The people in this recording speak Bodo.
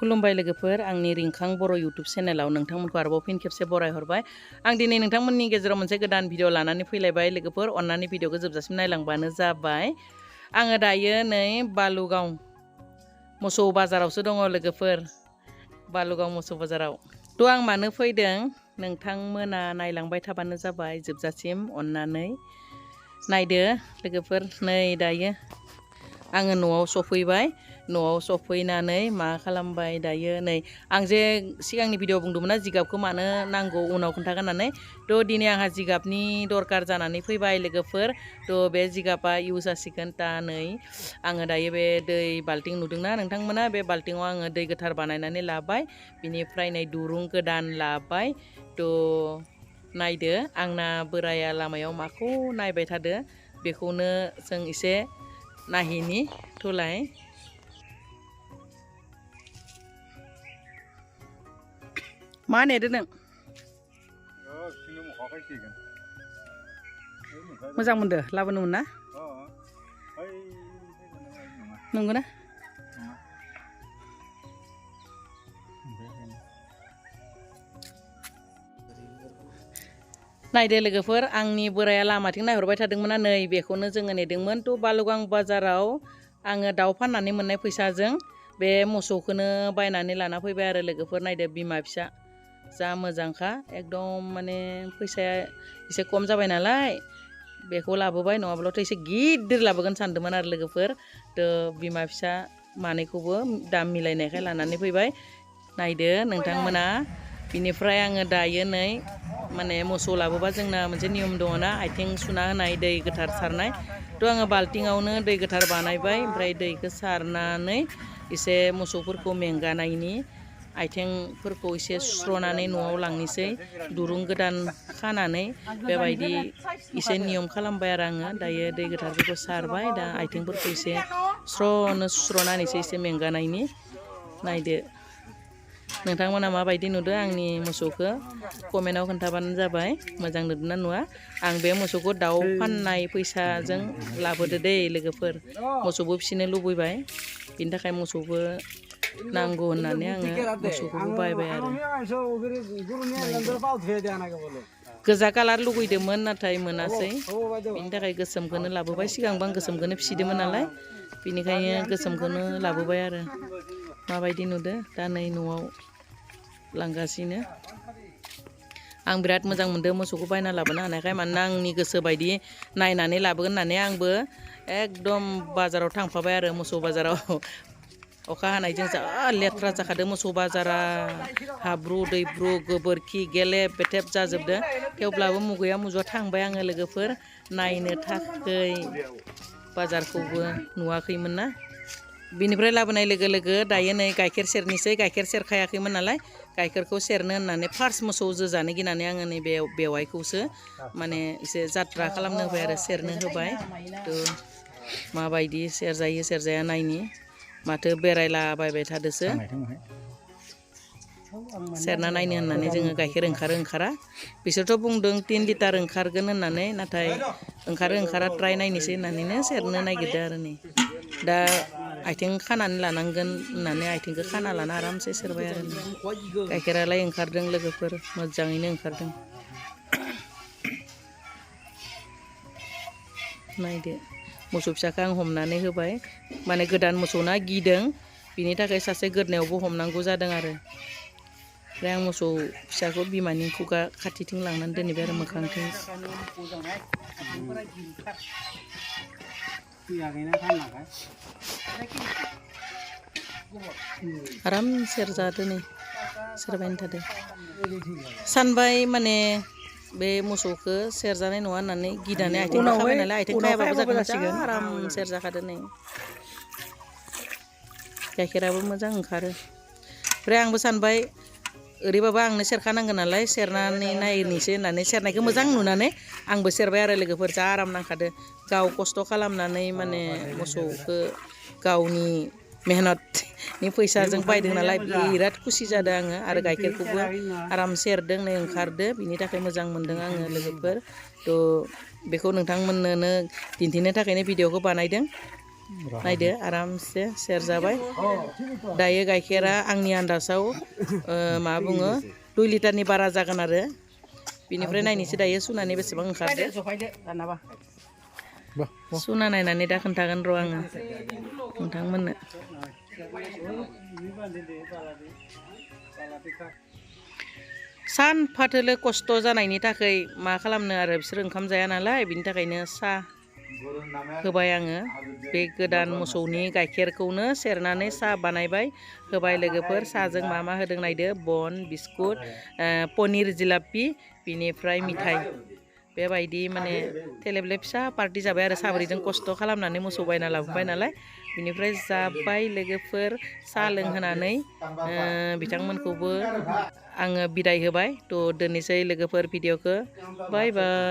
खुलुमबाय लोगोफोर आंनि रिंखां बर' यूट्यूब चेनेलाव नोंथांमोनखौ आरोबाव फिन खेबसे बरायहरबाय। आं दिनै नोंथांमोननि गेजेराव मोनसे गोदान भिडिअ लानानै फैलायबाय लोगोफोर, अन्नानै भिडिअखौ जोबजासिम नायलांबानो जाबाय। आङो दायो नै बालुगाव मोसौ बाजारावसो दङ लोगोफोर, बालुगाव मोसौ बाजाराव। थ' आं मानो फैदों नोंथांमोना नायलांबाय थाबानो जाबाय जोबजासिम, अन्नानै नायदो लोगोफोर। नै दायो आङो न'आव सफैबाय। न'आव सफैनानै मा खालामबाय दायो नै आं जे सिगांनि भिडिअ बुंदोंमोन ना जिगाबखौ मानो नांगौ उनाव खोन्थागोन होननानै, थ' दिनै आंहा जिगाबनि दरकार जानानै फैबाय लोगोफोर। थ' बे जिगाबा इउज जासिगोन। दा नै आङो दायो बे दै बाल्थिं नुदोंना नोंथांमोना, बे बाल्थिङाव आङो दै गोथार बानायनानै लाबाय। बिनिफ्राय नै दुरुं गोदान लाबाय। थ' नायदो आंना बोराया लामायाव माखौ नायबाय थादो, बेखौनो जों एसे नायहैनि थुलाय। मा नेदो नों? मोजां मोनदो लाबोनो मोना? नंगौना? नायदो लोगोफोर, आंनि बोराया लामाथिं नायहरबाय थादोंमोन, नै बेखौनो जोङो नेदोंमोन। थ' बालुगां बाजाराव आङो दाउ फाननानै मोननाय फैसाजों बे मोसौखौनो बायनानै लाना फैबाय आरो लोगोफोर। नायदो बिमा फिसा जा मोजांखा एकदम, माने फैसाया एसे खम जाबाय नालाय बेखौ लाबोबाय, नङाब्लाथ' एसे गिदिर लाबोगोन सानदोंमोन आरो लोगोफोर। थ' बिमा फिसा मानैखौबो दाम मिलायनायखाय लानानै फैबाय। नायदो नोंथांमोना। बिनिफ्राय आङो दायो नै माने मोसौ लाबोबा जोंना मोनसे नियम दङ ना, आथिं सुना होनाय, दै गोथार सारनाय। थ' आङो बाल्थिङावनो दै गोथार बानायबाय, ओमफ्राय दैखौ सारनानै एसे मोसौफोरखौ मेंगानायनि आथिंफोरखौ एसे सुस्र'नानै न'आव लांनोसै। दुरुं गोदान खानानै बेबायदि एसे नियम खालामबाय आरो आङो। दायो दै गोथारफोरखौ सारबाय, दा आथिंफोरखौ एसे स्र'नो सुस्र'नानैसो एसे मेंगानायनि। नायदो नोंथांमोना माबायदि नुदो आंनि मोसौखौ कमेन्टआव खोन्थाबानो जाबाय, मोजां नुदोंना नुआ। आं बे मोसौखौ दाउ फाननाय फैसाजों लाबोदो दै लोगोफोर, मोसौबो फिसिनो लुबैबाय, बिनि थाखाय मोसौबो नांगौ होननानै आङो मोसौखौबो बायबाय आरो। गोजा कालार लुगैदोंमोन नाथाय मोनासै, बिनि थाखाय गोसोमखौनो लाबोबाय। सिगांबो आं गोसोमखौनो फिसिदोंमोन नालाय, बिनिखायनो गोसोमखौनो लाबोबाय आरो। माबायदि नुदो दा नै न'आव लांगासिनो। आं बिराद मोजां मोनदों मोसौखौ बायना लाबोनो हानायखाय, मानोना आंनि गोसो बायदि नायनानै लाबोगोन होननानै आंबो एकदम बाजाराव थांफाबाय आरो मोसौ बाजाराव। अखा हानायजों जा लेथ्रा जाखादो मोसौ बाजारा, हाब्रु दैब्रु गोबोरखि गेलेब बेथेब जाजोबदो। थेवब्लाबो मुगैया मुजुवा थांबाय आङो लोगोफोर नायनो थाखै, बाजारखौबो नुवाखैमोन ना। बिनिफ्राय लाबोनाय लोगो लोगो दायो नै गाइखेर सेरनोसै। गाइखेर सेरखायाखैमोन नालाय गाइखेरखौ सेरनो होननानै फार्स्ट मोसौ जोजानो गिनानै आङो नै बे बेवाइखौसो माने एसे जात्रा खालामनो होबाय आरो सेरनो होबाय। थ' माबायदि सेरजायो सेरजाया नायनि, माथो बेरायलाबायबाय थादोसो। सेरना नायनो होननानै जोङो गाइखेर ओंखारो ओंखारा, बिसोरथ' बुंदों 3 लिटार ओंखारगोन होननानै, नाथाय ओंखारो ओंखारा ट्राय नायनोसै होननानैनो सेरनो नागिरदो आरो नै। दा आथिं खानानै लानांगोन होननानै आथिंखौ खाना लाना आरामसे सेरबाय आरो नै। गाइखेरालाय ओंखारदों लोगोफोर, मोजाङैनो ओंखारदों। नायदो मोसौ फिसाखौ आं हमनानै होबाय, माने गोदान मोसौना गिदों, बिनि थाखाय सासे गोदनायावबो हमनांगौ जादों आरो। ओमफ्राय आं मोसौ फिसाखौ बिमानि खुगा खाथिथिं लांनानै दोनहैबाय आरो मोखांथिं। आराम सेरजादो नै, सेरबायनो थादो। सानबाय माने बे मोसौखौ सेरजानाय नङा होननानै गिनानै आथिं खाबाय नालाय, आथिं खायाबाबो जागोन, आराम सेरजाखादो नै। गाइखेराबो मोजां ओंखारो। ओमफ्राय आंबो सानबाय ओरैबाबो आंनो सेरखानांगोन नालाय, सेरनानै नायनोसै होननानै सेरनायखौ मोजां नुनानै आंबो सेरबाय आरो लोगोफोर। जा आराम नांखादो, गाव खस्थ' खालामनानै माने मोसौखौ गावनि मेहनतनि फैसाजों बायदों नालाय बिराद खुसि जादों आङो। आरो गाइखेरखौबो आराम सेरदों नै ओंखारदो, बिनि थाखाय मोजां मोनदों आङो लोगोफोर। थ' बेखौ नोंथांमोननोनो दिन्थिनो थाखायनो भिडिअखौ बानायदों। नायदो आरामसे सेरजाबाय दायो गाइखेरा आंनि आन्दाजाव मा बुङो 2 लिटारनि बारा जागोन आरो बिनिफ्राय नायनोसै दायो सुनानै बेसेबां ओंखारदो सुना नायनानै दा खोन्थागोन र' आङो नोंथांमोननो सानफाथोलो खस्थ' जानायनि थाखाय मा खालामनो आरो बिसोर ओंखाम जाया नालाय बिनि थाखायनो साहा होबाय आङो बे गोदान मोसौनि गाइखेरखौनो सेरनानै साहा बानायबाय होबाय लोगोफोर साहाजों मा मा होदों नायदो बन बिस्कुट पनिर जिलापि बिनिफ्राय मिथाइ बेबायदि माने थेलेबले फिसा पार्टि जाबाय आरो साब्रैजों खस्थ' खालामनानै मोसौ बायना लाबोबाय नालाय बिनिफ्राय जाबाय लोगोफोर साहा लोंहोनानै बिथांमोनखौबो आङो बिदाय होबाय थ' दोननोसै लोगोफोर भिडिअखौ बाय बाय